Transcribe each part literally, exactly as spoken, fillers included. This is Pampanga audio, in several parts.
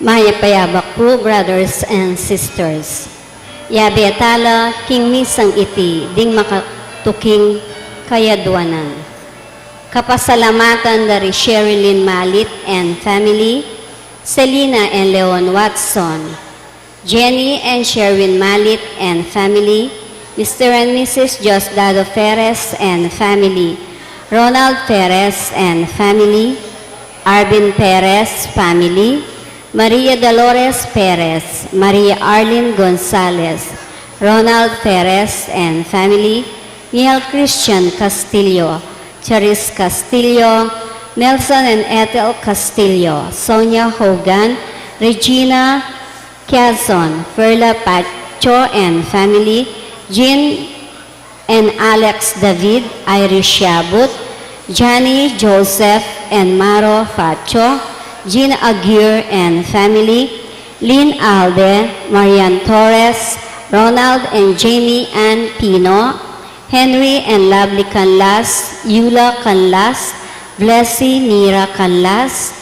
Mayap a yabak pu, brothers and sisters. Yabe tala king misang iti ding makatuking kayadwanan. Kapasalamatan da ri Sherilyn Malit and family, Selina and Leon Watson, Jenny and Sherwin Malit and family, Mister and Missus Diosdado Perez and family, Ronald Perez and family, Arvin Perez family, Maria Dolores Perez, Maria Arlene Gonzalez, Ronald Perez and family, Miel Christian Castillo, Charis Castillo, Nelson and Ethel Castillo, Sonia Hogan, Regina Quezon, Perla Pacho and family, Jean and Alex David, Irish Yabut, Johnny Joseph and Maro Facho, Jean Aguirre and family, Lynn Alde, Marian Torres, Ronald and Jamie Ann Pino, Henry and Lovely Canlas, Yula Canlas, Blessy Mira Canlas,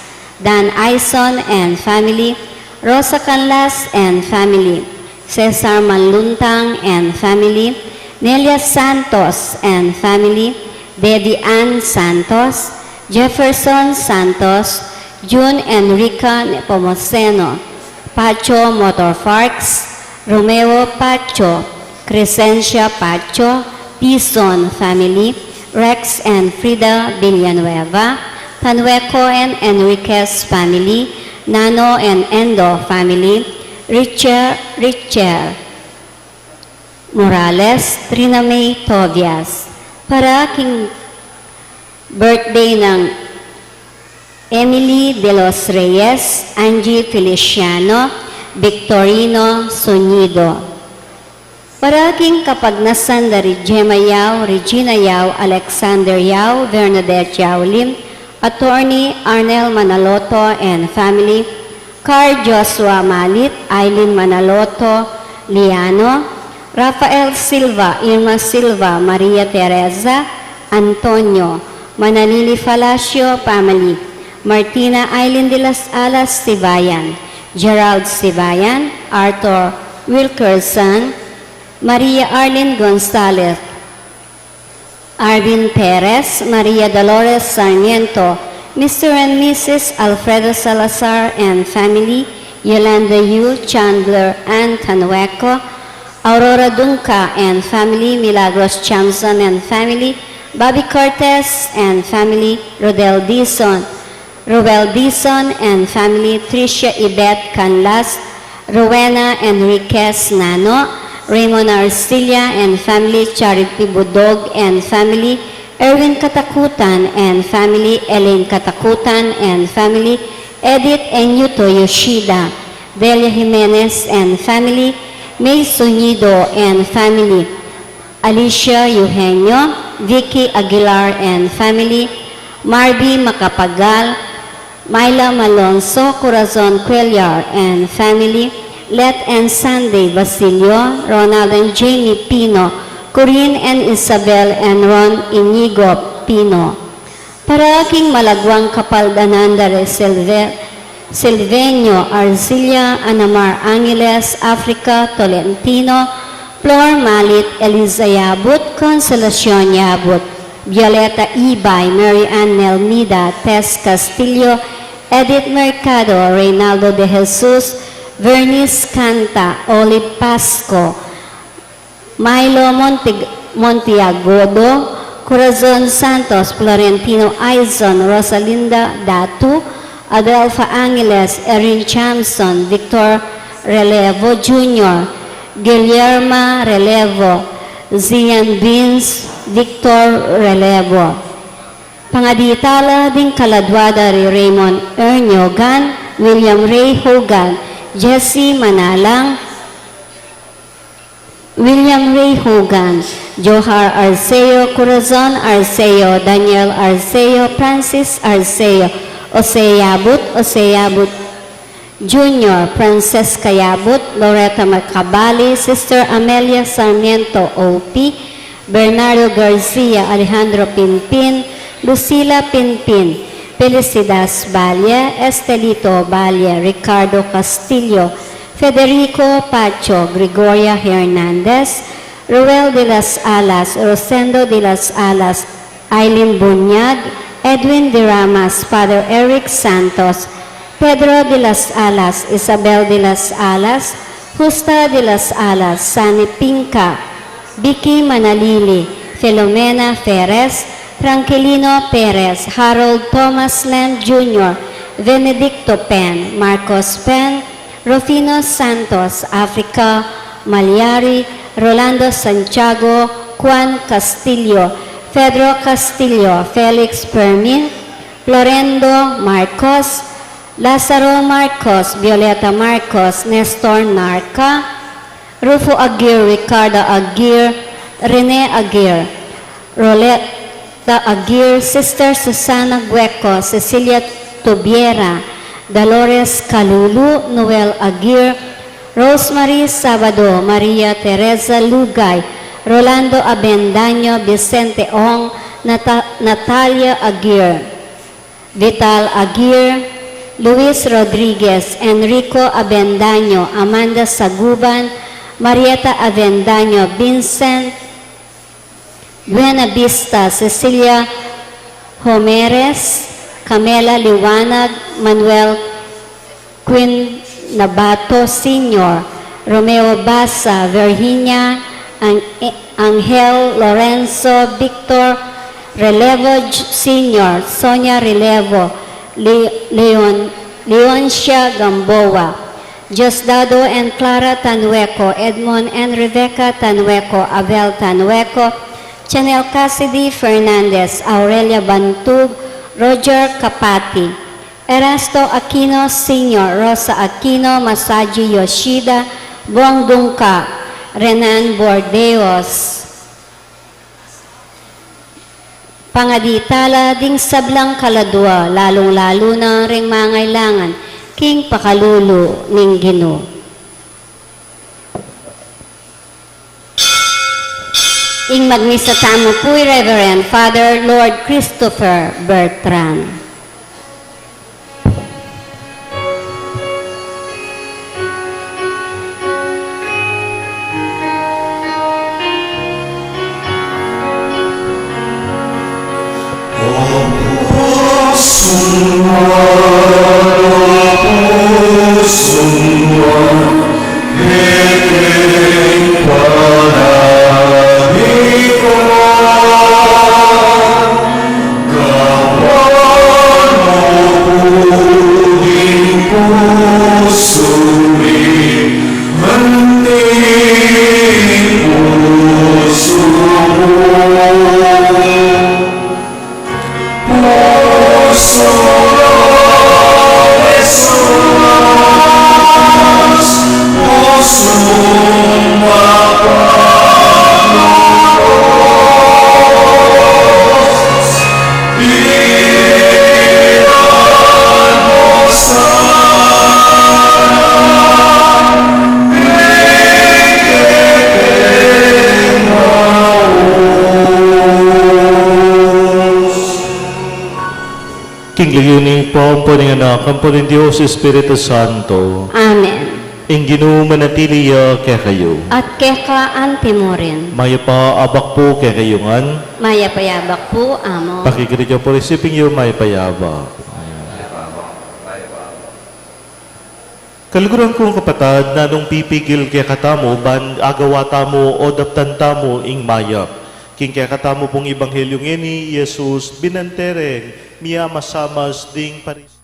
Dan Ison and family, Rosa Canlas and family, Cesar Manluntang and family, Nelia Santos and family, Debbie Ann Santos, Jefferson Santos, June Enrica Nepomuceno, Pacho Motor Parks, Romeo Pacho, Crescencia Pacho, Tison family, Rex and Frida Villanueva, Tanueco and Enriquez family, Nano and Endo family, Richard, Richard Morales, Trina May Tobias. Para king birthday nang Emily de los Reyes, Angie Feliciano, Victorino Sonido. Para king kapagnasan da ri Gemma Yao, Regina Yao, Alexander Yao, Bernadette Yao Lim, Attorney Arnel Manaloto and family, Carl Joshua Malit, Aileen Manaloto, Liano, Rafael Silva, Irma Silva, Maria Teresa, Antonio, Manalili Falacio family, Martina Aileen de las Alas Sibayan, Gerald Sibayan, Arthur Wilkerson, Maria Arlene Gonzalez, Arvin Perez, Maria Dolores Sarmiento, Mister and Missus Alfredo Salazar and family, Yolanda Yu, Chandler and Tanueco, Aurora Dunca and family, Milagros Chamson and family, Bobby Cortez and family, Rodel Dizon, Ruel Dizon and family, Tricia Ibet Canlas, Rowena Enriquez Nano, Raymond Arcilla and family, Charity Budog and family, Erwin Katakutan and family, Elaine Katakutan and family, Edith Enyuto Yoshida, Delia Jimenez and family, May Sonido and family, Alicia Eugenio, Vicky Aguilar and family, Marby Macapagal, Myla Malonzo, Corazon Cuellar and family, Let and Sunday Basilio, Ronald and Jamie Pino, Corinne and Isabel and Ron Inigo Pino. Para king malagwang kapaldanan da ri Silve-, Silvenio Arcilla, Anamar Angeles, Africa Tolentino, Flor Malit, Eliza Yabut, Consolacion Yabut, Violeta Ibay, Mary Ann Nelmida, Tess Castillo, Edith Mercado, Reynaldo de Jesus, Vernice Canta, Olive Pasco, Milo Montig-, Montiagodo, Corazon Santos, Florentino Aizon, Rosalinda Datu, Adelfa Angeles, Erin Chamson, Victor Relevo Junior, Guillerma Relevo, Zian Vince, Victor Relevo. Pangadi tala ding kaladwa da ri Raymond Erniogan, William Ray Hogan, Jesse Manalang, William Ray Hogan, Johar Arceo, Corazon Arceo, Daniel Arceo, Francis Arceo, Jose Yabut, Jose Yabut Junior, Francesca Yabut, Loretta Macabali, Sister Amelia Sarmiento, O P, Bernardo Garcia, Alejandro Pinpin, Lucila Pinpin, Felicidas Valle, Estelito Valle, Ricardo Castillo, Federico Pacho, Gregoria Hernandez, Ruel de las Alas, Rosendo de las Alas, Aileen Bunyag, Edwin de Ramas, Father Eric Santos, Pedro de las Alas, Isabel de las Alas, Justa de las Alas, Sani Pinca, Vicky Manalili, Filomena Perez, Tranquilino Perez, Harold Thomas Lam Junior, Benedicto Pen, Marcos Pen, Rufino Santos, Africa Maliari, Rolando Santiago, Juan Castillo, Pedro Castillo, Felix Fermin, Florendo Marcos, Lazaro Marcos, Violeta Marcos, Nestor Narca, Rufo Aguirre, Ricardo Aguirre, Rene Aguirre, Roleta Aguirre, Sister Susana Gueco, Cecilia Tubiera, Dolores Calulu, Noel Aguirre, Rosemary Sabado, Maria Teresa Lugay, Rolando Abendaño, Vicente Ong, Nata-, Natalia Aguirre, Vital Aguirre, Luis Rodriguez, Enrico Abendaño, Amanda Saguban, Marieta Abendaño, Vincent Buenavista, Cecilia Homeres, Camela Liwanag, Manuel Queen Nabato Senior, Romeo Basa, Virginia Ang-, Angel Lorenzo, Victor Relevo J-, Senior, Sonia Relevo, Le-, Leon, Leoncia Gamboa, Diosdado and Clara Tanueco, Edmond and Rebecca Tanueco, Abel Tanueco, Chanel Cassidy Fernandez, Aurelia Bantug, Roger Capati, Erasto Aquino Senior, Rosa Aquino, Masaji Yoshida, Bong Dungka, Renan Bordeos. Pangadi tala ding sablang kaladua, lalung-lalu na ring mangailangan king pakalulu ning Ginu. Ing magmisa tamu pu i Reverend Father Lord Christopher Bertrand. King lagyu ning Ibpa, ampo ning Anak, ampo ning Dios Espiritu Santo. Amen. Ing Ginu manatili ya kekayu. At keka anti mu rin. Mayap a abak pu kekayu ngan. Mayap a abak pu, Amo. Pakigirut yu pu ring siping yu, mayap a abak. Kaluguran kung kapatad, nanung pipigil kekatamu ban agawa tamu o daptan tamu ing mayap? King kekatamu pung ebanghelyu ngeni, i Jesus binante reng miyamasamas ding Pariseo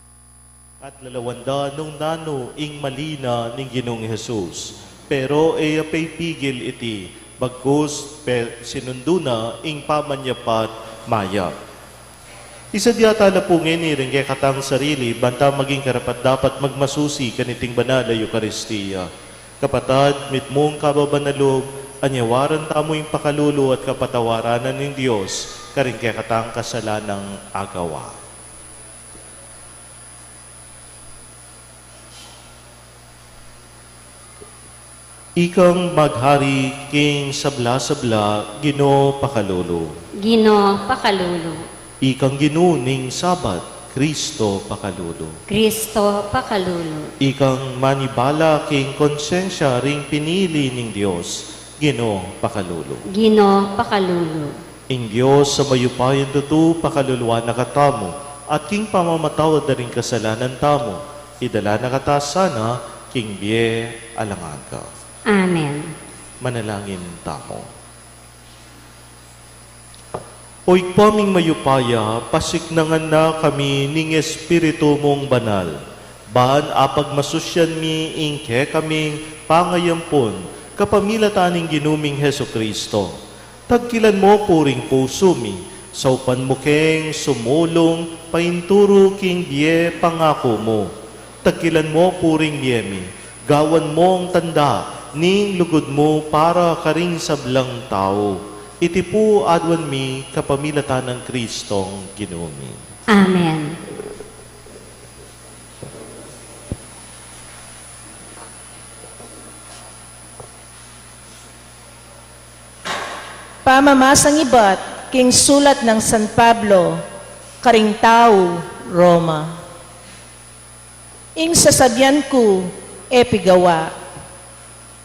at lalawan da nung nanu ing mali na ning Ginung Jesus. Pero e ya pepigil iti, bagkus pe-, sinundu na ing pamanyap at mayap. Isadia tala pu ngeni ring kekatang sarili, ban ta maging karapat-dapat magmasusi kaniting banal a Eukaristia. Kapatad, mitmung kababan a lub, anyawaran tamu ing pakalulu at kapatawaran na ning Dios karing kekatang kasalanang agawa. Ikang maghari king sabla-sabla, Ginu pakalulu. Ginu pakalulu. Ikang Ginu ning Sabat. Kristo pakalulu. Kristo pakalulu. Ikang manibala king konsensya ring pinili ning Dios, Ginu pakalulu. Ginu pakalulu. Ing Dios a mayupayang tutu pakaluluan na katamu, at king pamamatawad da ring kasalanan tamu, idala na kata sana king bie alang angga. Amen. Manalangin tamu. O Ibpa ming mayupaya, pasiknangan na kami ning Espiritu mung Banal, ban apagmasusyan mi ing kekaming pangayampun kapamilatan ning Ginu ming Jesucristo. Tagkilan mu pu ring pusu mi, saupan mu keng sumulung painturu king bie pangaku mu. Tagkilan mu pu ring bie mi, gawan mung tanda ning lugud mu para karing sablang tau. Iti pu aduan mi kapamilatan nang Kristong Ginu mi. Amen. Pamamasang ibat king sulat nang San Pablo karing tau Roma. Ing sasabian ku, e pigawa.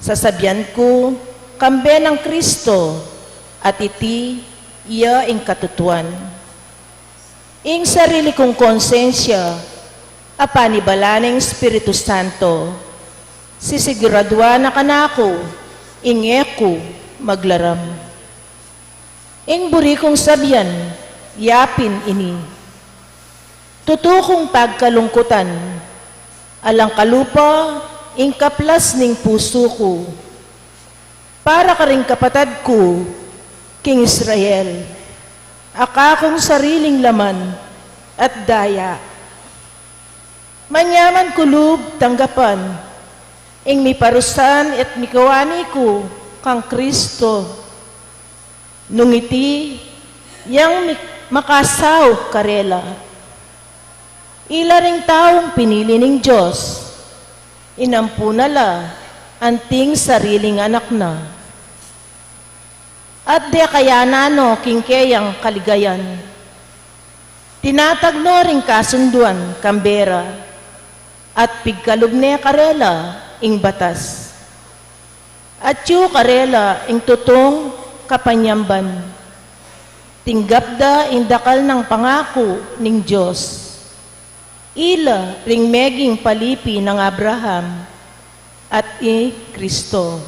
Sasabian ku, kambe nang Kristo, at iti ya ing katutuan. Ing sarili kung konsensya, a panibala ning Espiritu Santo, sisiguraduan na kanaku, ing e ku maglaram. Ing buri kung sabian, yapin ini. Tutu kung pagkalungkutan, alang kalupa ing kaplas ning pusu ku. Para karing kapatad ku king Israel, a kakung sariling laman at daya. Manyaman ku lub tanggapan ing miparusan at mikawani ku kang Kristo. Nung iti yang mi-, makasaup karela. Ila ring taung pinili ning Dios, inampu na la anting sariling anak na. At de kaya nanu king keyang kaligayan. Tinatag no ring kasunduan kambe ra, at pigkalub ne karela ing batas. Atyu karela ing tutung kapanyamban. Tinggap da ing dakal nang pangaku ning Dios. Ila ring meging palipi nang Abraham at i Kristo.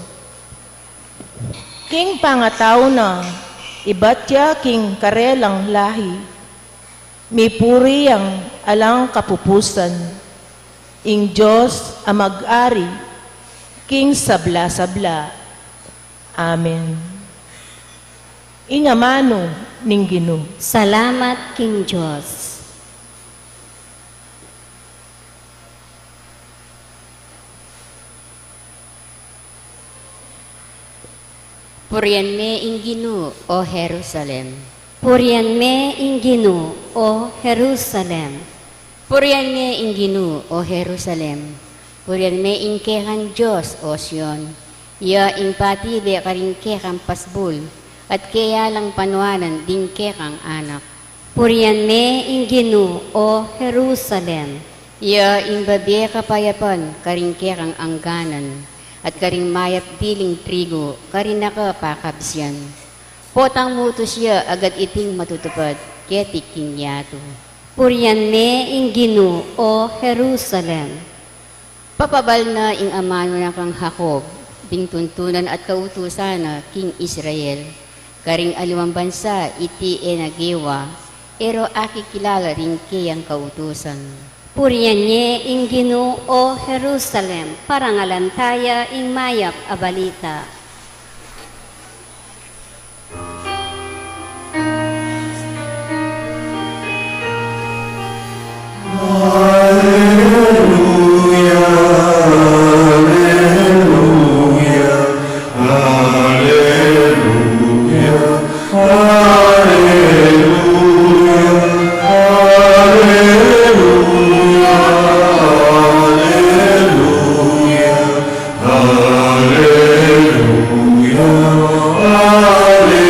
King pangatau na, ibat ya king karelang lahi. Mipuri yang alang kapupusan, ing Dios a mag-ari king sabla-sabla. Amen. Ing amanu ning Ginu. Salamat king Dios. Purian me ing Ginu, o Jerusalem. Purian me ing Ginu, o Jerusalem. Purian me ing Ginu, o Jerusalem. Purian me ing kekang Dios, o Sion. Ya ing patibe karing kekang pasbul, at keya lang panuanan ding kekang anak. Purian me ing Ginu, o Jerusalem. Ya ing babie kapayapan karing kekang angganan, at karing mayap diling trigu karing nakapakabsian. Potang mutus ya agad iting matutupad keti king yatu. Purian me ing Ginu, o Jerusalem. Papabal na ing amanu na kang Jacob, ding tuntunan at kautusan na king Israel. Karing aliwang bansa iti e na gewa, e ro akikilala ring keyang kautusan. Purian ye ing Ginu, o Jerusalem, parangalan ta ya ing mayap a balita. Alleluia, alleluia, alleluia, alleluia, alleluia, alleluia. Alleluia, alleluia.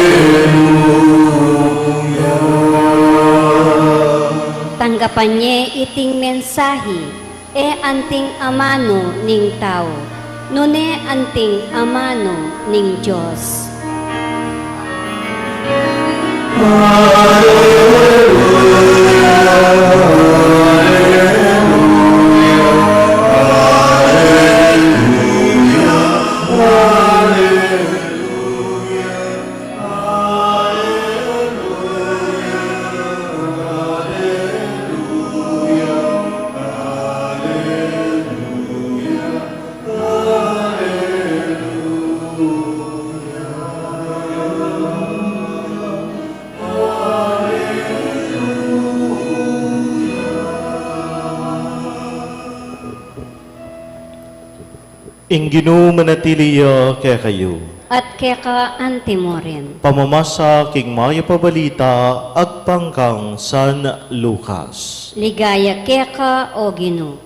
Tanggapan Panye iting mensahi, e anting amanu ning tau, nune anting amanu ning Dios. Ing Ginu manatili ya kekayu. At keka antimurin. Pamamasa king mayap a balita agpang kang San Lucas. Ligaya keka, O Ginu.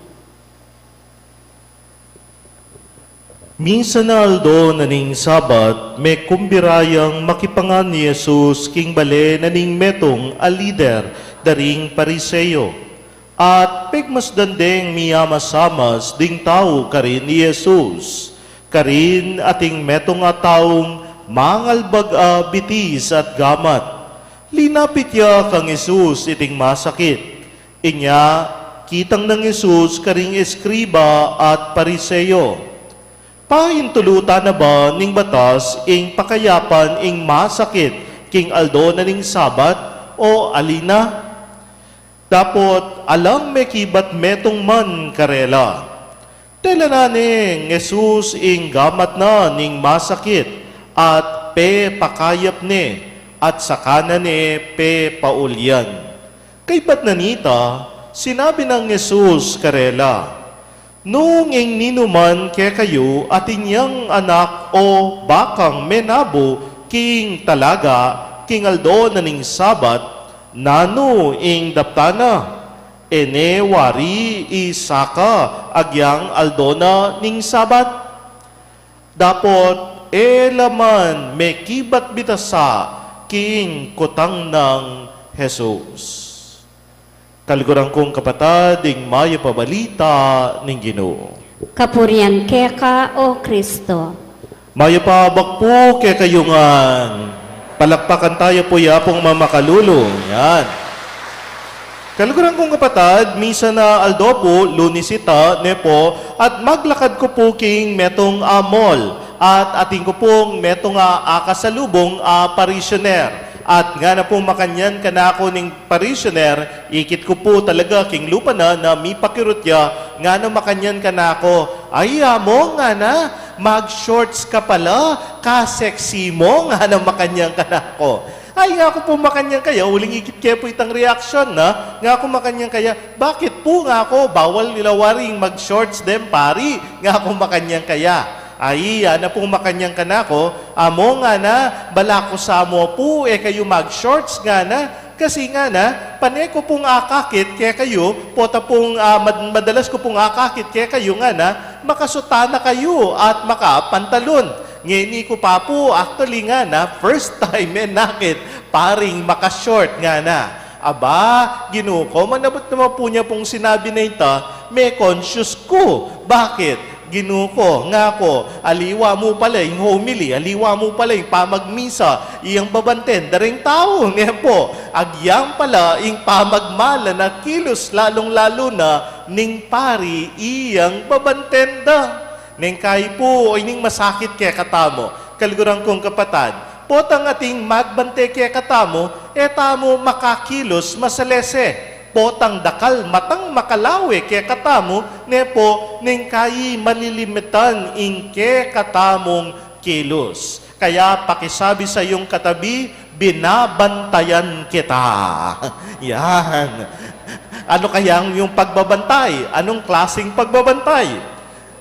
Minsan a aldo na ning Sabat, mekumbira yang makipangan i Jesus king bale na ning metung a lider da ring Pariseo. At pegmasdan deng miamasamas ding tau karin i Jesus. Karin ating metung a taung mangalbag a bitis at gamat. Linapit ya kang Jesus iting masakit. Inya, kitang nang Jesus karing eskriba at Pariseo, "Paintulutan na ba ning batas ing pakayapan ing masakit king aldo na ning Sabat o ali na?" Dapot alang mekibat metung man karela. Tela na neng Jesus ing gamat na ning masakit at pepakayap ne at saka na ne pepaulyan. Kaybat na nita, sinabi nang Jesus karela, "Nung ing ninuman kekayu atin yang anak o bakang menabu king talaga king aldo na ning Sabat, nanu ing daptan na? E ne wari isaka agyang aldo na ning Sabat?" Dapot e la man mekibat bitasa king kutang nang Jesus. Kaluguran kung kapatad, ing mayap a balita ning Ginu. Kapurian keka, O Kristo. Mayap a abak pu kekayu ngan. Palakpakan taya pu ya pung mamakalulu. Yan. Kaluguran kung kapatad, misa na aldo pu, Lunes ita, ne pu, at maglakad ku pu king metung a mall, at atin ku pung metung a akasalubung a parishioner. At ngana pung makanyan kanaku ning parishioner, ikit ku pu talaga king lupa na, na mipakirut ya, ngana makanyan kanaku, "Ay, amo," ngana, "mag-shorts ka pala, ka-sexy mu," ngana makanyan kanaku. Ay, ngaku pu makanyan kaya, uling ikit ke pu itang reaksyon na, ngaku makanyan kaya, "Bakit pu?" ngaku, "Bawal ila waring mag-shorts deng pari," ngaku makanyan kaya. Ay, ngana pung makanyan kanaku, "Amo," ngana, "balaku sa mu pu e kayu mag-shorts," ngana, "kasi," ngana, "pane ku pung akakit kekayu, pota pung, ah, mad-, madalas ku pung akakit kekayu," ngana, "makasutana kayu at makapantalon. Ngeni ku pa pu, actually," ngana, "first time e nakit paring maka-short," ngana. Aba, Ginu ku, manabot naman pu nya pung sinabi na ita, me-conscious ku. Bakit? Ginu ku, ngaku, aliwa mu pala ing homily, aliwa mu pala ing pamagmisa, iyang babanten da ring tau, ne pu. Agyang pala ing pamagmalan a kilos, lalung-lalu na ning pari, iyang babanten da. Neng kayi pu, o ining masakit kekatamu, kaluguran kung kapatad, potang ating magbante kekatamu, e tamu makakilos masalese. Potang dakal matang makalawe kekatamu, ne pu, neng kayi malilimitan ing kekatamung kilos. Kaya pakisabi sa iyong katabi, "Binabantayan kita." Yan. Ano kaya ang iyong pagbabantay? Anong klaseng pagbabantay?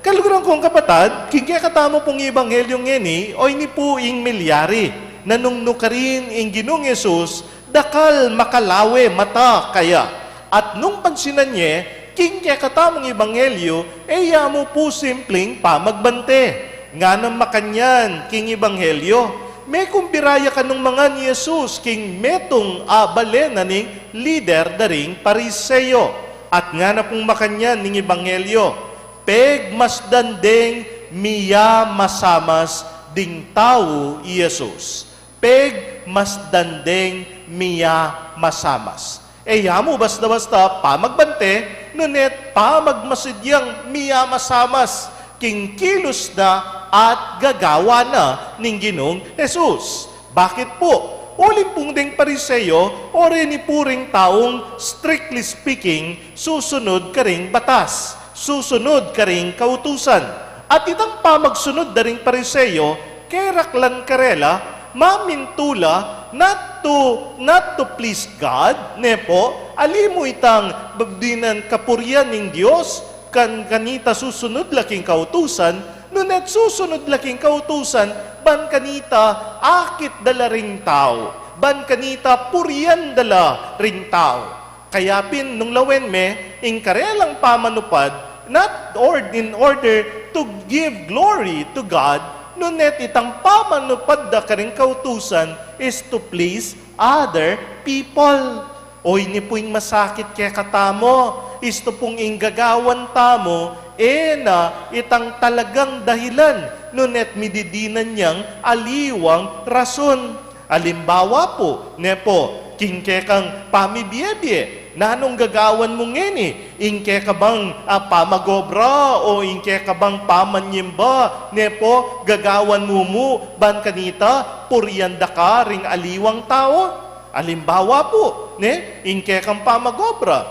Kaluguran kung kapatad, king kekatamu pung ebanghelyo ngeni, o ini pu ing milyari, na nung nukarin ing Ginung Jesus, dakal makalawe mata kaya. At nung pansinan ye, king kekatamung ebanghelyo, e ya mu pu simpleng pamagbante. Ngana makanyan king ebanghelyo, Mekumbira ya kanung mangan i Jesus king metung a bale na ning lider da ring Pariseo, at ngana pung makanyan ning ebanghelyo, pegmasdan deng miyamasamas ding tau i Jesus. Pegmasdan deng miyamasamas. E ya mu basta-basta pamagbante, nune pamagmasid yang miyamasamas king kilus na at gagawan na ning Ginung Jesus. Bakit pu? Uling pung deng Pariseo, o reni pu ring taung, strictly speaking, susunud karing batas, susunud karing kautusan. At itang pamagsunud da ring Pariseo, keraklan karela, mamintu la, not to, not to please God, ne pu, ali mu itang babdinan kapurian ning Dios, kan kanita susunud la king kautusan, nune susunud la king kautusan, ban kanita akit da la ring tau, ban kanita purian da la ring tau. Kaya pin nung lawen me, ing karelang pamanupad, not or-, in order to give glory to God, nune itang pamanupad da karing kautusan is to please other people. O ini pu ing masakit kekatamu, istu pung ing gagawan tamu, e na itang talagang dahilan, nune mididinan yang aliwang rason. Alimbawa pu, ne pu, king kekang pamibie-bie, nanung gagawan mu ngeni, ing keka bang, ah, pamagobra, o ing keka bang pamanyimba, ne pu, gagawan mu mu, ban kanita, purian da ka ring aliwang tau? Alimbawa pu, ne, ing kekang pamagobra.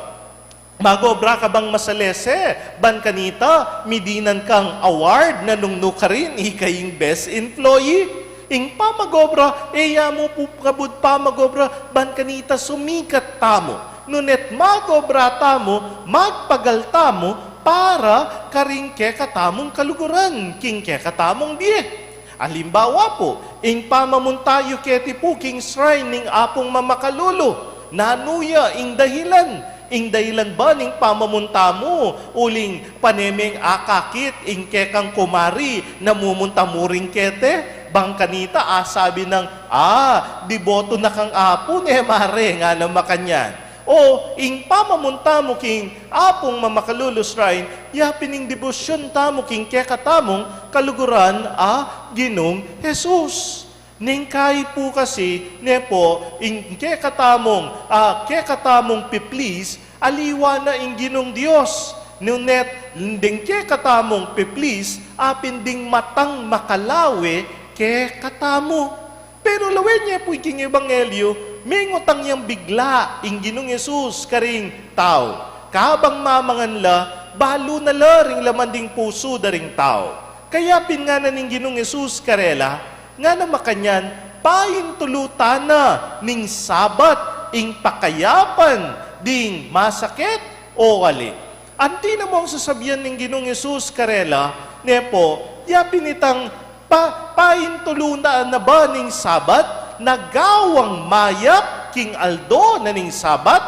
Magobra ka bang masalese, ban kanita, midinan kang award na nung nukarin, ika ing best employee. Ing pamagobra, e ya mu pu kabud pamagobra, ban kanita sumikat tamu. Nune't magobra tamu, magpagal tamu, para karing kekatamung kaluguran, king kekatamung bie. Alimbawa pu, ing pamamunta yu keti pu king shrine ning Apung Mamakalulu, nanu ya ing dahilan? Ing dahilan ba ning pamamunta mu, uling pane meng akakit ing kekang kumari na mumunta mu rin kete? Bang kanita, asabi nang, "Ah, deboto na kang Apu, ne, mare," ngana makanyan. O, ing pamamunta mu king Apung Mamakalulu shrine, ya pin ing debosyun tamu king kekatamung kaluguran a Ginung Jesus. Neng kai pu kasi, ne pu, ing kekatamung, ah, kekatamung pi-please, aliwa na ing Ginung Dios. Nune't, deng kekatamung pi-please, apin ding matang makalawe kekatamu. Pero lawen ye pu king ebanghelyo, mengutang yang bigla ing Ginung Jesus karing tau. Kabang mamangan la, balu na la ring laman ding pusu da ring tau. Kaya pin ngana ning Ginung Jesus karela, ngana makanyan, paintulu ta na ning Sabat ing pakayapan ding masakit o ali? Anti na mung sasabian ning Ginung Jesus karela, ne pu, ya pin itang pa-, paintulu na, na ba ning Sabat, na gawang mayap king aldo na ning Sabat,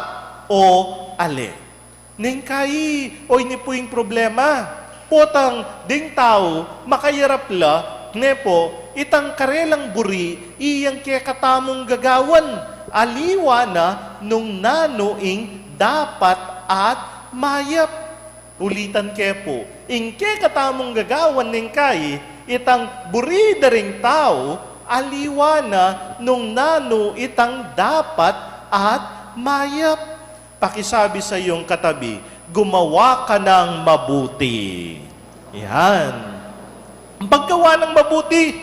o ali? Neng kai, o ini pu ing problema. Potang ding tau, makayarap la, ne pu, itang karelang buri, iyang kekatamung gagawan, aliwa na nung nanu ing dapat at mayap. Ulitan ke pu, ing kekatamung gagawan neng kai, itang buri da ring tau, aliwa na nung nanu itang dapat at mayap. Pakisabi sa iyong katabi, "Gumawa ka ng mabuti." Yan. Ang paggawa ng mabuti,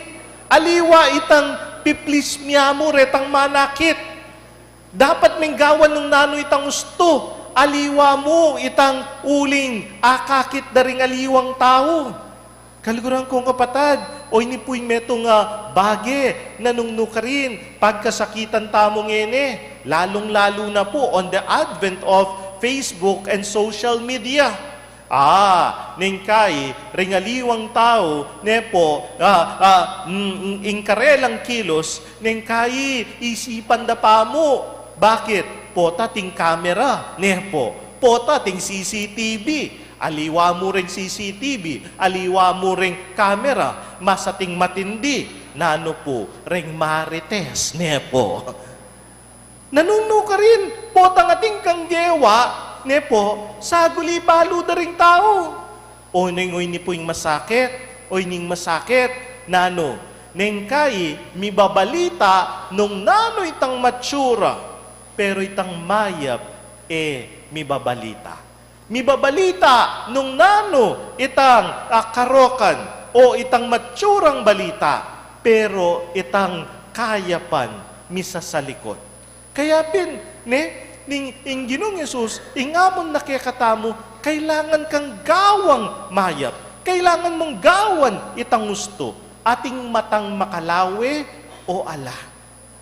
aliwa itang pi-please mya mu retang manakit. Dapat meng gawan nung nanu itang ustu, aliwa mu itang uling akakit da ring aliwang tau. Kaluguran kung kapatad, o ini pu ing metung a bage na nung nukarin, pagkasakitan tamu ngeni, lalung-lalu na pu on the advent of Facebook and social media. Ah, neng kai, ring aliwang tau, ne pu, ah, ah, mm, mm, ing karelang kilos, neng kai, isipan da pa mu. Bakit? Pota ting kamera, ne pu. Pota ting C C T V. Aliwa mu ring C C T V, aliwa mu ring kamera, mas ating matindi. Nanu pu, reng marites, ne pu. Nanu, nukarin, potang atin kang gewa, ne pu, saguli balu da ring tau. O neng, o ini pu ing masakit, o ining masakit, nanu, neng kai, mibabalita nung nanu itang matsura, pero itang mayap, e mibabalita. Mibabalita nung nanu itang, ah, karokan o itang matsurang balita, pero itang kayapan misasalikut. Kaya pin, ne, ning, ing Ginung Jesus, ing amun na kekatamu, kailangan kang gawang mayap. Kailangan mung gawan itang ustu. Atin matang makalawe o ala.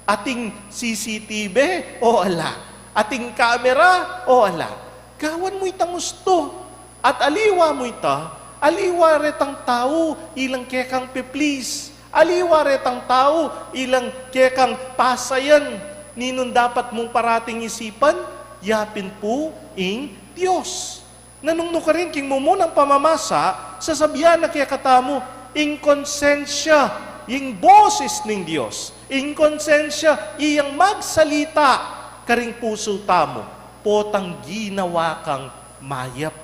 Atin C C T V o ala. Atin kamera o ala. Gawan mu itang ustu. At aliwa mu ita, aliwa retang tau ilang kekang pe-please. Aliwa retang tau ilang kekang pasayan. Ninung dapat mung parating isipan, ya pin pu ing Dios. Nanung nukarin king mumunang pamamasa, sasabian na kekatamu, ing konsensya, ing boses ning Dios, ing konsensya, iyang magsalita karing pusu tamu, potang ginawa kang mayap.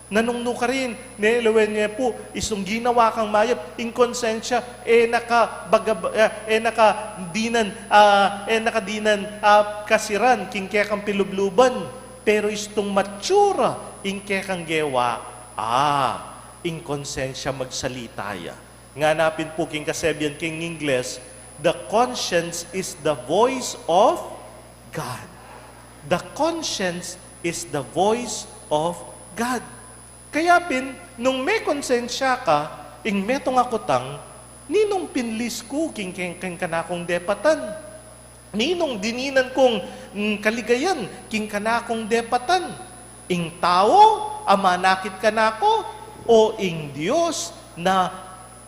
Nanung nukarin, ne, lawen ne pu, istung ginawa kang mayap, ing konsensya, e na ka baga, e, e na ka dinan, ah, e na ka dinan, ah, kasiran, king kekang pilubluban, pero istung matsura, ing kekang gewa, ah, ing konsensya magsalita ya. Ngana pin pu king kasebian king Ingles, "The conscience is the voice of God." The conscience is the voice of God. Kaya pin, nung mekonsensya ka, ing metung a kutang, ninung pinlis ku king, king, king kanakung depatan? Ninung dininan kung, mm, kaligayan king kanakung depatan? Ing tau a manakit kanaku, o ing Dios na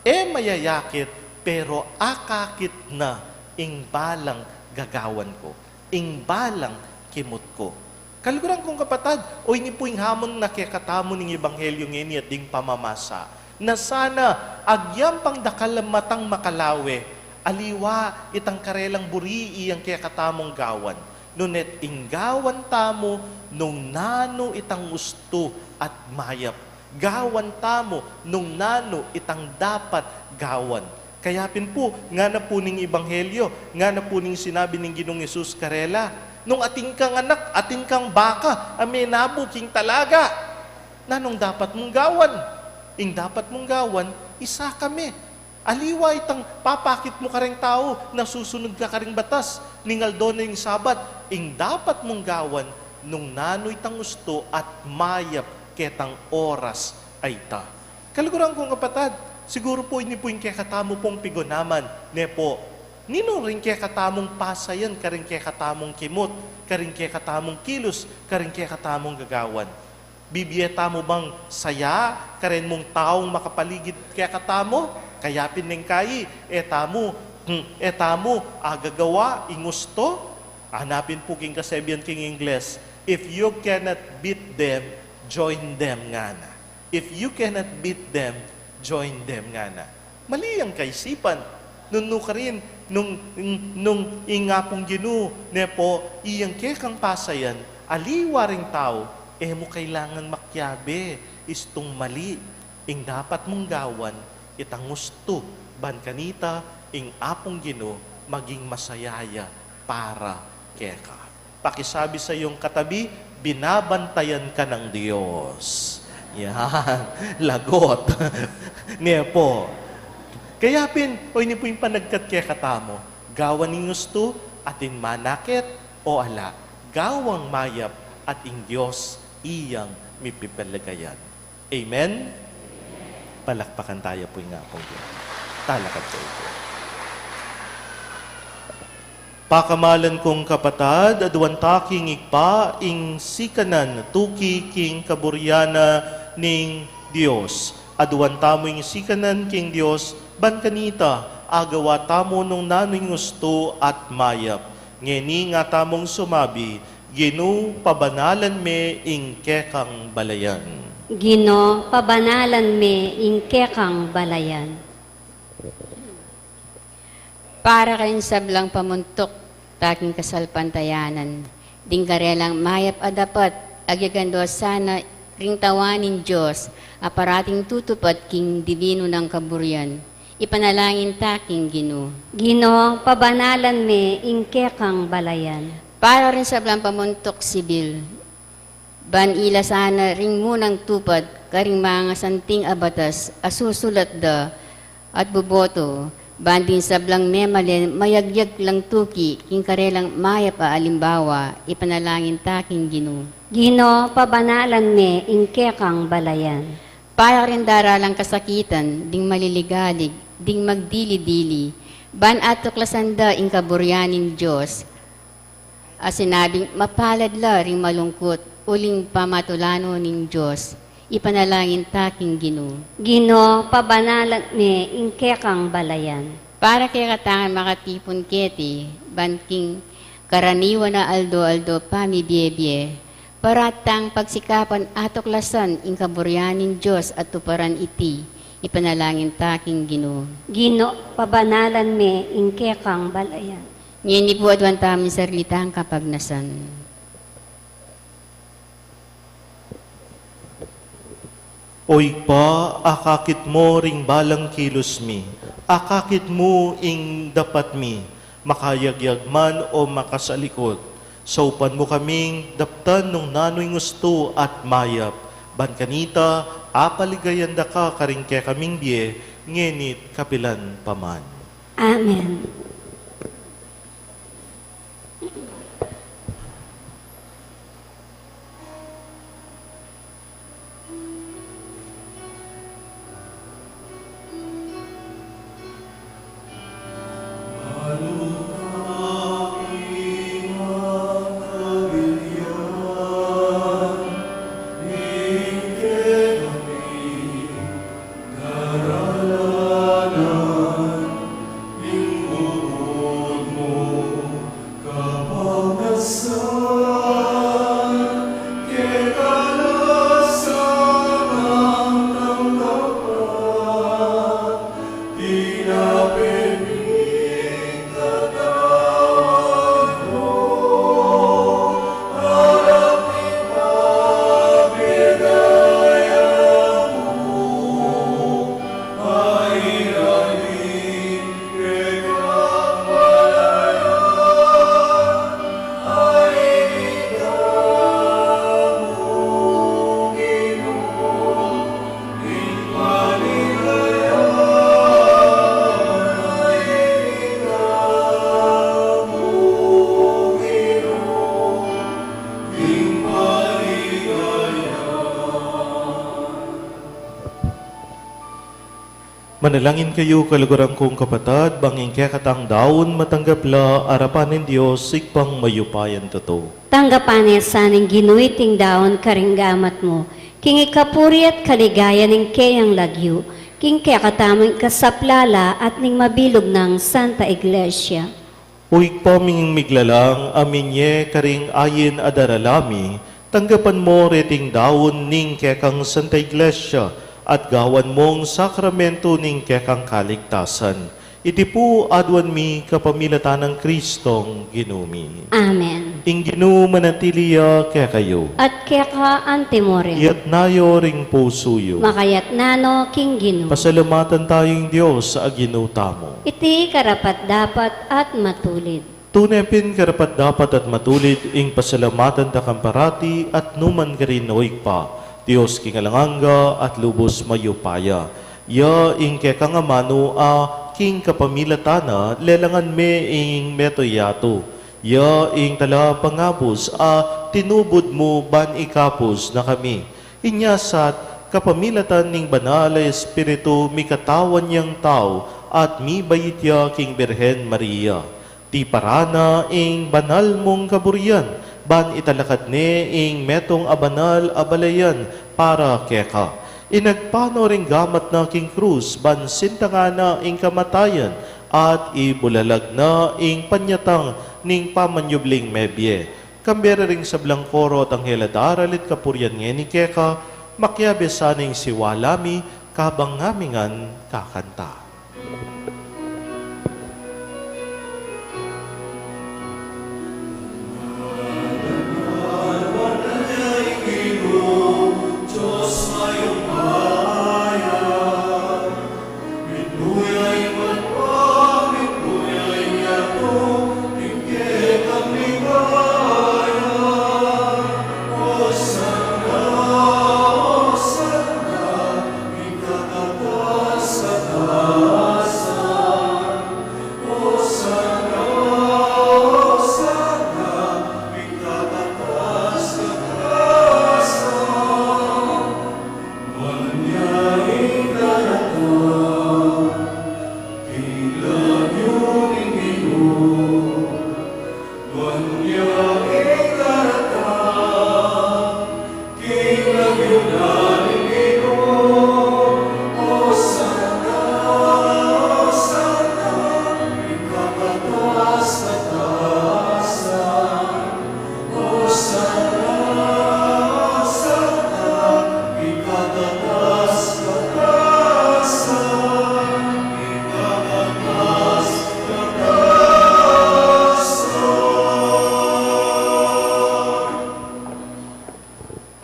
e mayayakit, pero akakit na ing balang gagawan ku, ing balang kimut ku? Kaluguran kung kapatad, o ini pu ing hamon na kekatamu ning ebanghelyo ngeni at ding pamamasa, na sana agyang pang dakal a matang makalawe, aliwa itang karelang buri iyang kekatamung gawan. Nune ing gawan tamu nung nanu itang ustu at mayap. Gawan tamu nung nanu itang dapat gawan. Kaya pin pu, ngana pu ning ebanghelyo, ngana pu ning sinabi ning Ginung Jesus karela, nung atin kang anak, atin kang baka a menabu king talaga, nanung dapat mung gawan? Ing dapat mung gawan, isaka me. Aliwa itang papakit mu kareng tau na susunud ka karing batas ning aldo na ning Sabat, ing dapat mung gawan, nung nanu itang ustu at mayap ketang oras a ita. Kaluguran kung kapatad, siguru pu ini pu ing kekatamu pung pigunaman, ne pu? Ninu ring kekatamung pasayan karing kekatamung kimut, karing kekatamung kilus, karing kekatamung gagawan? Bibie tamu bang saya karen mung taung makapaligid kekatamu? Kaya pin neng kai, e tamu, hmm, e tamu agagawa ing ustu? Ngana pin pu king kasebian king Ingles, "If you cannot beat them, join them," ngana. "If you cannot beat them, join them," ngana. Mali yang kaisipan. Nung nukarin, nung, nung ing Apung Ginu, ne pu, iyang kekang pasayan, aliwa ring tau, e mu kailangan makiabe, istung mali. Ing dapat mung gawan, itang ustu, ban kanita, ing Apung Ginu, maging masaya ya para keka. Pakisabi sa iyong katabi, "Binabantayan ka ng Diyos." Yan. Lagot. Ne pu? Kaya pin, o ini pu ing panagkat kekatamu, gawan ing ustu, atin manakit o ala, gawang mayap at ing Diyos iyang mipipaligayan. Amen? Palakpakan taya pu ing Apung Dios. Talakad tayo pu. Pakamalan kung kapatad, aduan ta king Ibpa ing sikanan tuki king kaburian na ning Dios. Aduan tamu ing sikanan king Dios, ban kanita, agawa tamu nung nanu ing ustu at mayap. Ngeni nga tamung sumabi, Ginu, pabanalan me ing kekang balayan. Ginu, pabanalan me ing kekang balayan. Para karing sablang pamuntuk ta king kasalpantayanan, ding karelang mayap a dapat, agyagan do sana ring tauan ning Dios, a parating tutupad king dibinu nang kaburian. Ipanalangin ta king Ginu. Ginu, pabanalan me ing kekang balayan. Para ring sablang pamuntuk sibil, ban ila sana ring munang tupad karing mangasanting a batas a susulat da at boboto, ban ding sablang memalen mayagyag lang tuki king karelang mayap a alimbawa. Ipanalangin ta king Ginu. Ginu, pabanalan me ing kekang balayan. Para ring daralang kasakitan, ding maliligalig, ding magdili-dili, ban atuklasan da ing kaburian ning Dios, a sinabing mapalad la ring malungkut uling pamatulanon ning Dios. Ipanalangin ta king Ginu. Ginu, pabanalan me ing kekang balayan. Para kekatamung makatipun keti, ban king karaniwan a aldo-aldo pamibiebie, para tang pagsikapan atuklasan ing kaburian ning Dios at tuparan iti. Ipanalangin ta king Ginu. Ginu, pabanalan me ing kekang balayan. Ngeni pu aduan tamu ing sarili tang kapagnasan. O Ibpa, akakit mu ring balang kilus mi, akakit mu ing dapat mi, makayagyag man o makasalikut. Saupan mu kaming daptan nung nanu ing ustu at mayap, ban kanita apaligayan da ka karing kekaming bie, ngeni't kapilan pa man. Amen. Manalangin kayu, kaluguran kung kapatad, bang ing kekatang daun matanggap la arapan ning Dios, Ibpang mayupayang tutu. Tanggapan na sa ning Ginu iting daun karing gamat mu, king ikapuri at kaligayan ning keyang lagyu, king kekatamung ikasaplala at ning mabilug nang Santa Iglesia. O Ibpa ming miglalang, a minye karing ayin a darala mi, tanggapan mu reting daun ning kekang Santa Iglesia, at gawan mung sakramento ning kekang kaligtasan. Iti pu aduan mi kapamilatan nang Kristong Ginu mi. Amen. Ing Ginu manatili ya kekayu. At keka antimurin. Iyatas yu ring pusu yu. Makayatas no king Ginu. Pasalamatan taya ing Dios a Ginu tamu. Iti karapat-dapat at matulid. Tune pin karapat-dapat at matulid ing pasalamatan da kang parati at nukarin man, o Ibpa, Dios king alang angga at lubus mayupaya. Ya ing kekang amanu a king kapamilatan na lelangan me ing metung yatu. Ya ing talapangabus a tinubud mu ban ikabus na kami. Inya sat kapamilatan ning Banal a Espiritu mikatawan yang tau at mibait ya king Birhen Maria. Tiparan na ing banal mung kaburian, ban italakad ne ing metung a banal a balayan para keka. Inagpang no ring gamat na king krus, ban sintangan na ing kamatayan, at ibulalag na ing panyatang ning pamanyubling mebie. Kambe ring sablang koro at anghel a daralit kapurian ngeni keka, makiabe sana ing siwala mi, kabang ngami ngan kakanta.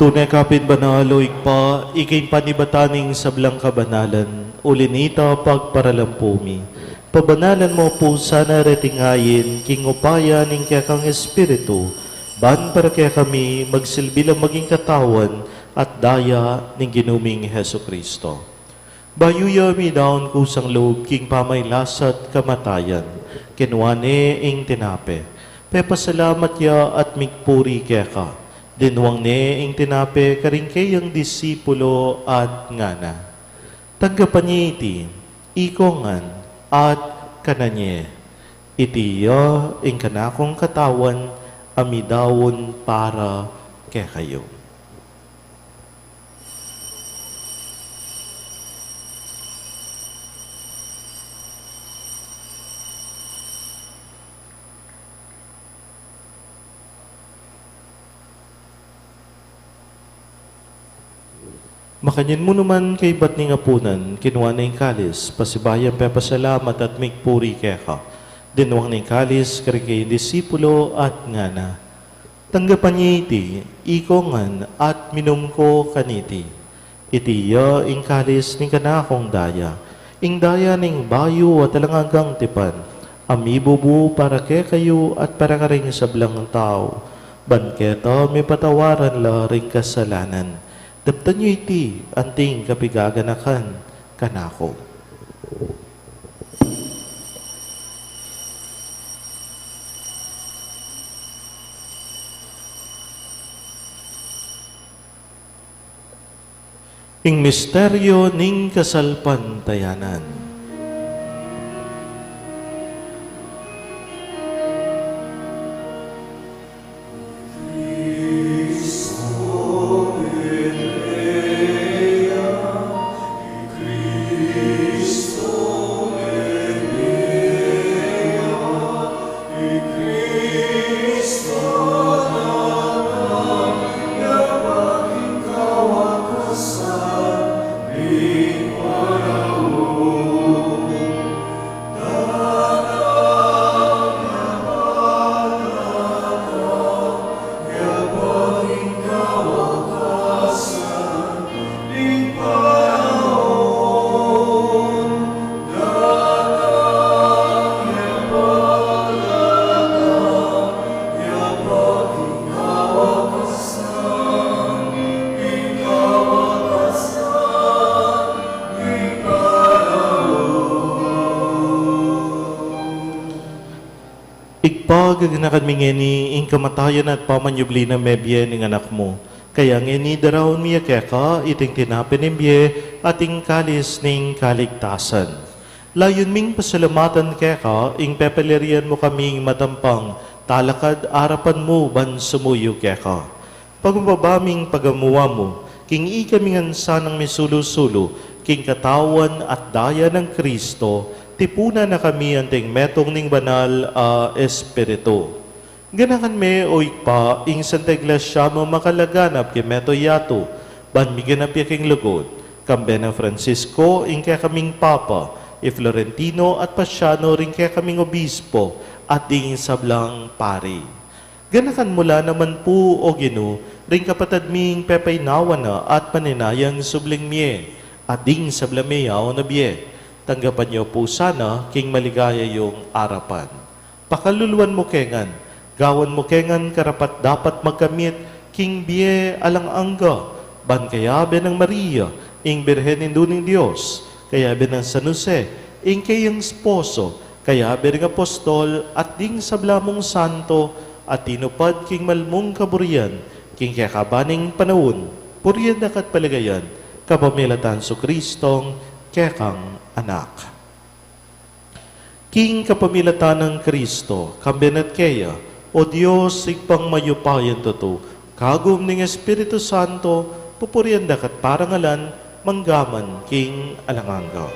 Tune ka pin banal, o Ibpa, ika ing panibatan ning sablang kabanalan, uli na nita pagparalampu mi. Pabanalan mu pu sana reting ayin, king upaya ning kekang Espiritu, ban para kekami magsilbi lang maging katawan at daya ning Ginu ming Jesucristo. Bayu ya midaun kusang lub king pamagkasakit at kamatayan, kinua ne ing tinape, pepasalamat ya at migpuri keka, dinwang ne ing tinape karing keyang disipulo at ngana: Tanggapan ye iti, ikong ngan, at kanan ye. Iti ya ing kanakung katawan a midaun para kekayu. Makanyan mu naman kaybat ning apunan, kinua ne ing kalis, pasibayu yang pepasalamat at migpuri keka, dinwang ne ing kalis karing keyang disipulo at ngana: Tanggapan ye iti, ikong ngan, at minum ko kaniti. Iti ya ing kalis ning kanakung daya, ing daya ning bayu at alang anggang tipan, a mibubu para kekayu at para karing sablang tau, ban keta mipatawaran la ring kasalanan. Daptan yu iti anting kapigaganakan kanaku. Ing misteryo ning kasalpantayanan. Ibpa, gaganakan mi ngeni ing kamatayan at pamanyubli nang mebie ning Anak mu. Kaya ngeni daraun mi ya keka iting tinape ning bie at ing kalis ning kaligtasan. Layun ming pasalamatan keka ing pepaliran mu kaming matampang talakad arapan mu ban sumuyu keka. Pagpababa ming pagamu-amu, king ikami ngan sanang misulu-sulu king katawan at daya nang Kristo, tipunan na kami anting metung ning Banal a Espiritu. Ganakan me, o Ibpa, ing Santa Iglesia mu makalaganap king mabilug a yatu, ban miganap ya king lugud, kambe nang Francisco, ing kekaming Papa, i Florentino at Paciano, ring kekaming Obispo, at ding sablang pari. Ganakan mu la naman pu, o Ginu, ring kapatad ming pepaynawa na at manenaya ing subling mie, at ding sablang meyaun a bie. Tanggapan yu pu sana king maligaya yung arapan. Pakaluluan mu ke ngan, gawan mu ke ngan karapat-dapat magkamit king bie alang angga, ban kayabe nang Maria, ing Birhen Indu ning Dios, kayabe nang San Jose, ing keyang esposo, kayabe ring apostol at ding sabla mung santo a tinupad king malmung kaburian, king kekaban ning panaun, purian da ka at paligayan, kapamilatan Jesucristong kekang Anak. King kapamilatan nang Kristo, kambe na at keya, o Dios, Ibpang mayupayang tutu, kagum ning Espiritu Santo, pupurian da ka at parangalan, mangga man king alang angga.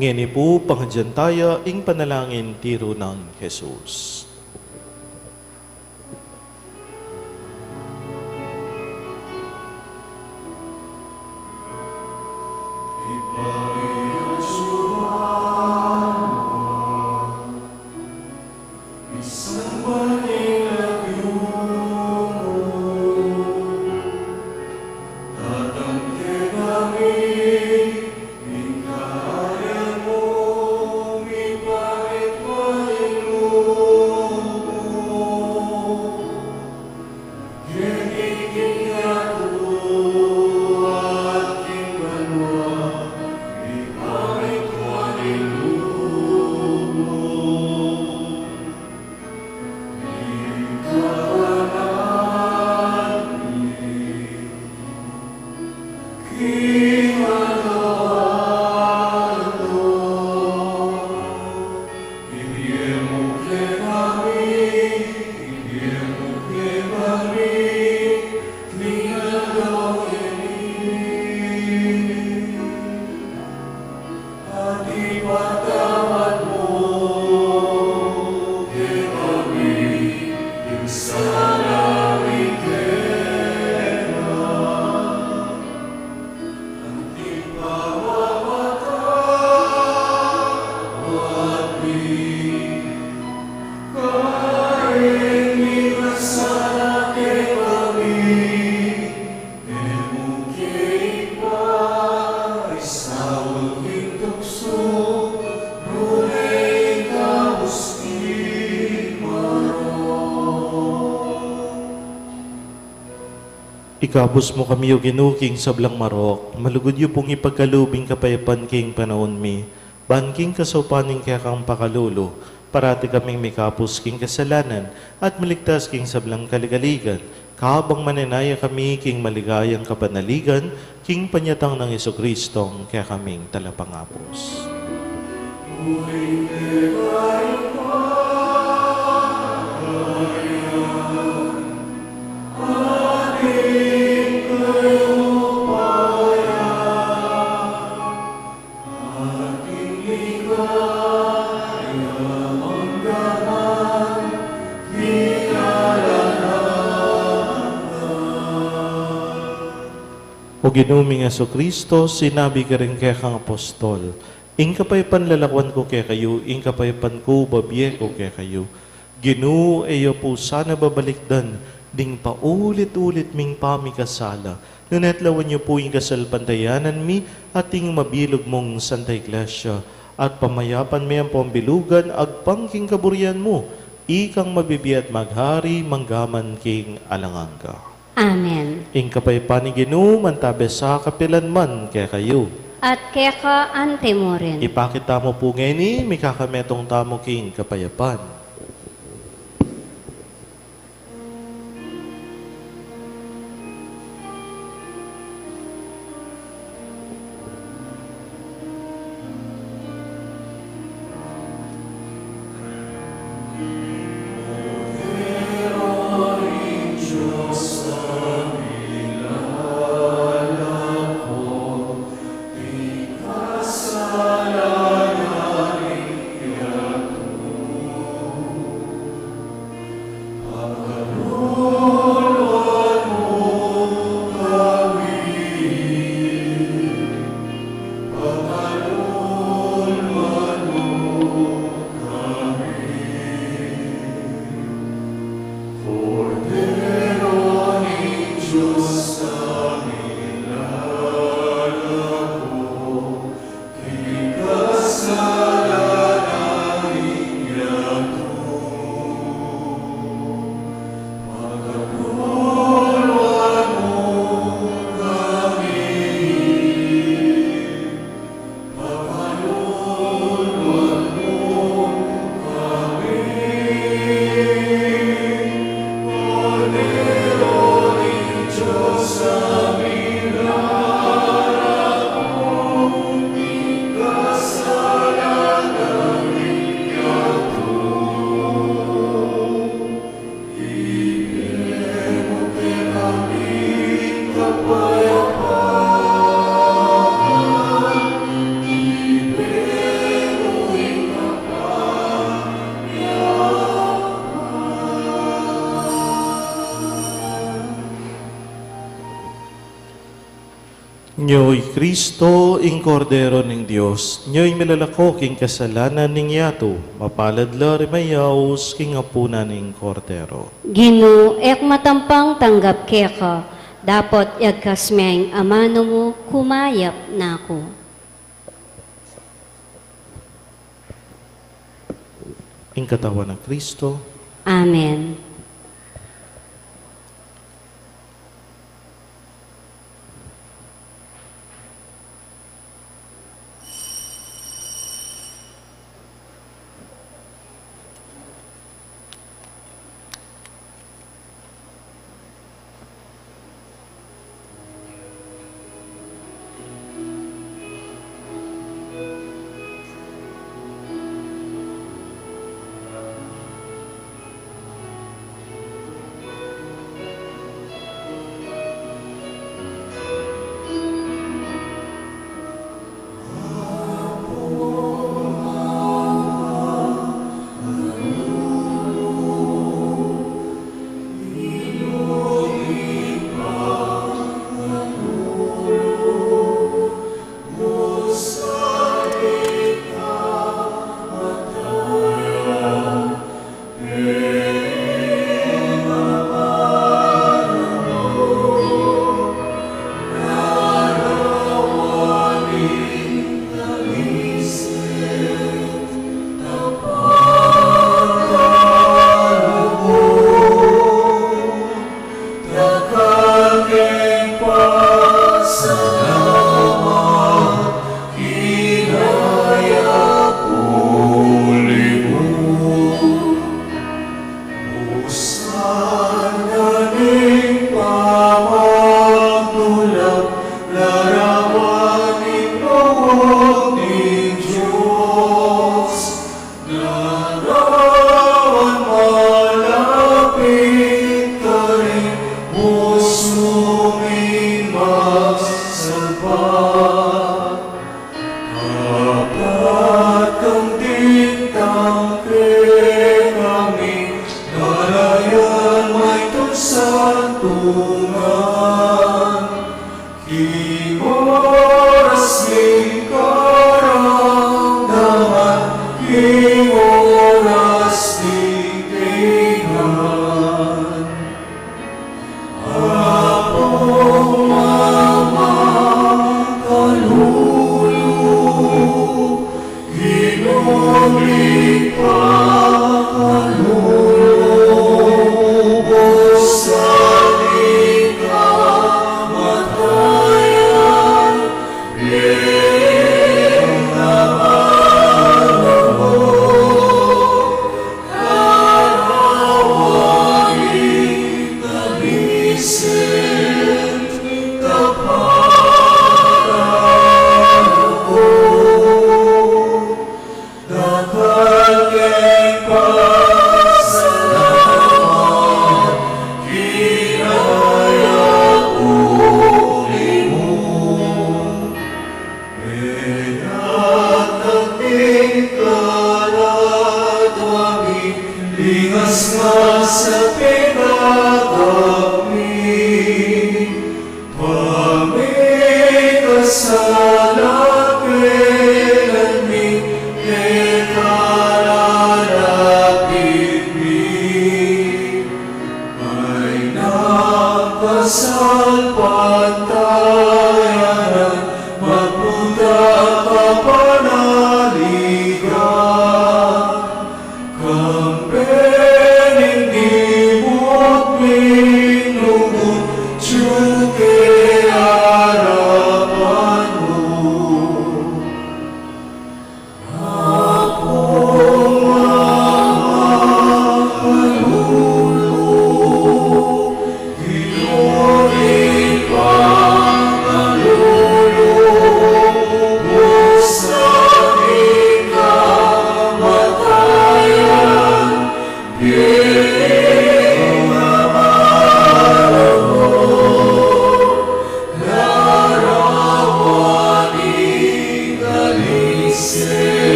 Ngeni pu, pangadyan taya ing panalangin tiru nang Jesus. Ipatawad mu kekami ing sala mi keka. Anti pamamatawad mi karing mikasala kekami, e mu ke paisaul king tuksu, nune ikabus king marok. Ikabus mu kami, O Ginu, king sablang marok, malugud yu pung ipagkalub ing kapayapan king panaun mi, ban king kasaupan ning kekang pakalulu, parati kaming mikabus king kasalanan, at maligtas king sablang kaligaligan, kabang manenaya kami king maligayang kapanaligan, king panyatang nang Jesucristo, kekaming Talapangabus. O Ginu ming Jesucristo, sinabi karing kekang apostol, ing kapayapan lalakuan ku kekayu, ing kapayapan ku babie ku kekayu. Ginu, e yu pu sana babalikdan ding paulit-ulit ming pamikasala, nune lawan yu pu ing kasalpantayanan mi at ing mabilug mung Santa Iglesia, at pamayapan mi ampong bilugan agpang king kaburian mu, ikang mabibie at maghari manggaman king alang angga. Amen. Ing kapayapan ning Ginu mantabe sa kapilan man kekayu. At keka anti mu rin. Ipakit tamu pu ngeni, mikakametung tamu king kapayapan. Nyo i Kristo, ing Kordero ning Dios, nyo i milalako king kasalanan ning yatu, mapalad la ring mayaus king apunan ning Kordero. Ginu, e ku matampang tanggap keka, dapot yagkas me ing amanu mu, kumayap na ku. Ing katawan nang Kristo. Amen.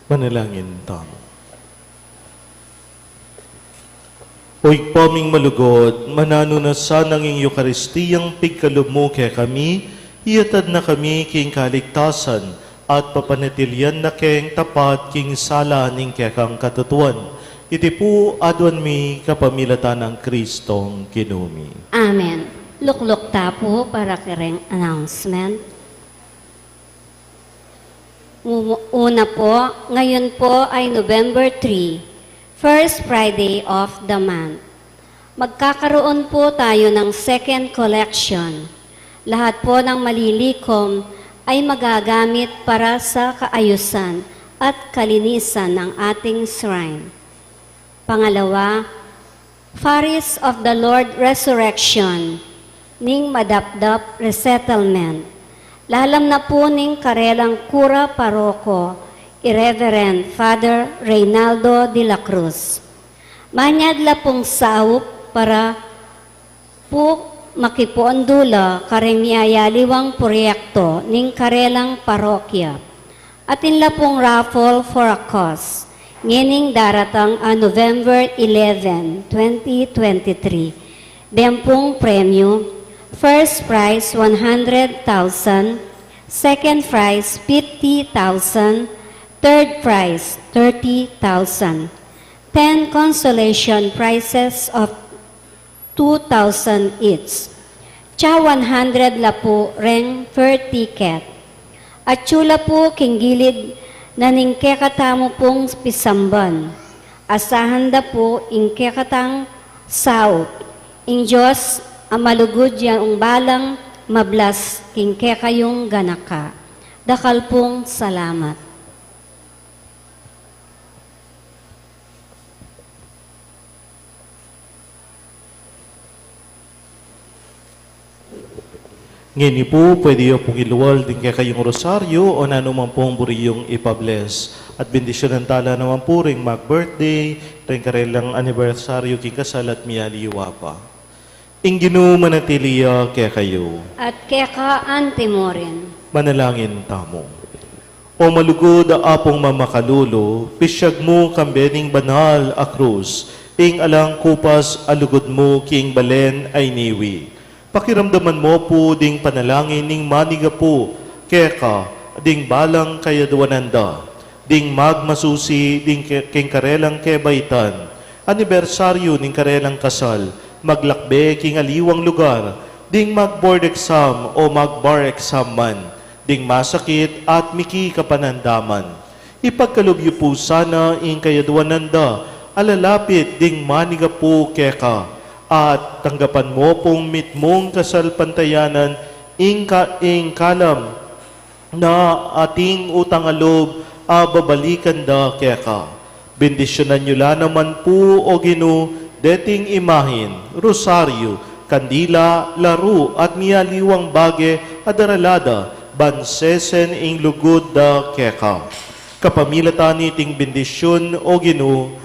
Manalangin tamu. O Ibpa ming malugud, mananu na sanang ing Eukaristiyang pigkalub mu kekami, iyatad na kami king kaligtasan, at papanatilian na keng tapat king sala ning kekang katutuan. Iti pu aduan mi kapamilatan nang Kristong Ginu mi. Amen. Lukluk ta pu para kareng announcement. Mu-, una po, ngayon po ay November three, first Friday of the month. Magkakaroon po tayo ng second collection. Lahat po ng malilikom ay magagamit para sa kaayusan at kalinisan ng ating shrine. Pangalawa, Parish of the Lord Resurrection ning Madapdap Resettlement. Lalam na po ning karelang kura paroko, i Reverend Father Reynaldo de la Cruz. Manyad la pung saup para pu makipuon dula kareng miyayaliwang proyekto ning karelang parokya. Atin la pung raffle for a cause, ngening daratang a November eleven, twenty twenty-three. Deng pung premyu, first prize one hundred thousand, second prize fifty thousand, third prize thirty thousand. Ten consolation prizes of two thousand each. Tsa one hundred la pu reng fare ticket. Atyu la pu king gilid na ning kekatamu pung pisamban. Asahan da pu ing kekatang saup. Ing Dios a malugud yang balang mablas king kekayung ganaka. Dakal pung salamat. Ngeni pu, pwede yu pung ilual ding kekayung rosaryu o nanu man pung buri yung ipa-bless. At bendisyunan tala naman pu ring mag-birthday, ring karelang anibersaryu king kasal at miyaliwa pa. Ing Ginu manatili ya kekayu. At keka anti mu rin. Manalangin tamu. O malugud a Apung mamakalulu, pisyag mu kambe ning banal a krus ing alang kupas a lugud mu king balen a iniwi. Pakiramdaman mu pu ding panalangin ning manigapu keka ding balang kayadwanan da, ding magmasusi ding ke-, king karelang kebaitan, anibersaryu ning karelang kasal, maglakbe king aliwang lugar, ding mag-board exam o mag-bar exam man, ding masakit at miki kapanandaman. Ipagkalub yu pu sana ing kayadwanan da a lalapit ding manigapu keka, at tanggapan mu pung mitmung kasalpantayanan ing ka-, ing kalam na ating utang a lub a babalikan da keka. Bendisyunan yu la naman pu, O Ginu, deting imahin, rosaryu, kandila, laru, at miyaliwang bage a darala da, ban sesen ing lugud da keka. Kapamilatan niting bendisyun, O Ginu,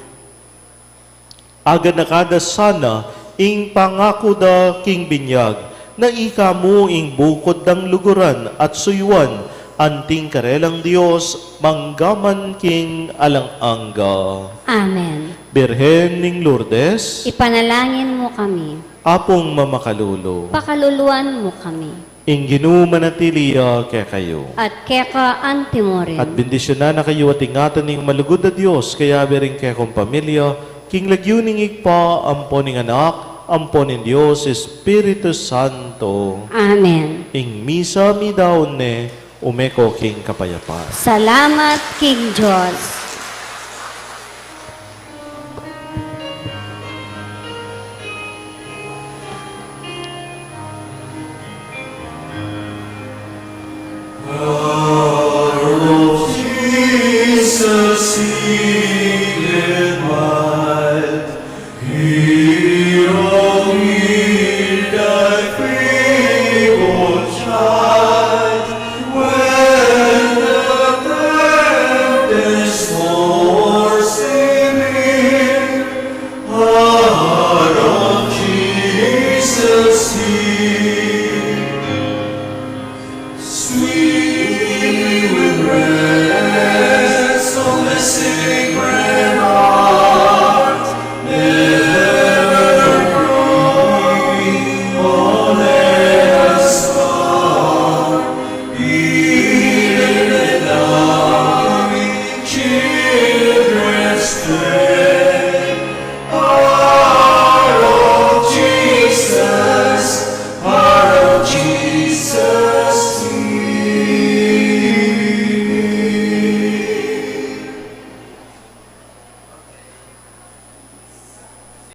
aganaka da sana ing pangaku da king binyag, na ika mu ing bukud dang luguran at suyuan, anting karelang Dios, mangga man king alang angga. Amen. Birhen ning Lourdes, ipanalangin mu kami. Apung mamakalulu, pakaluluan mu kami. Ing Ginu manatili ya kekayu. At keka anti mu rin. At bendisyunan na kayu at ingatan ning malugud a Dios, kayabe ring kekong pamilya, king lagyu ning Ibpa, ampo ning Anak, ampo ning Dios Espiritu Santo. Amen. Ing misa midaun ne, ume ko king kapayapan. Salamat king Dios.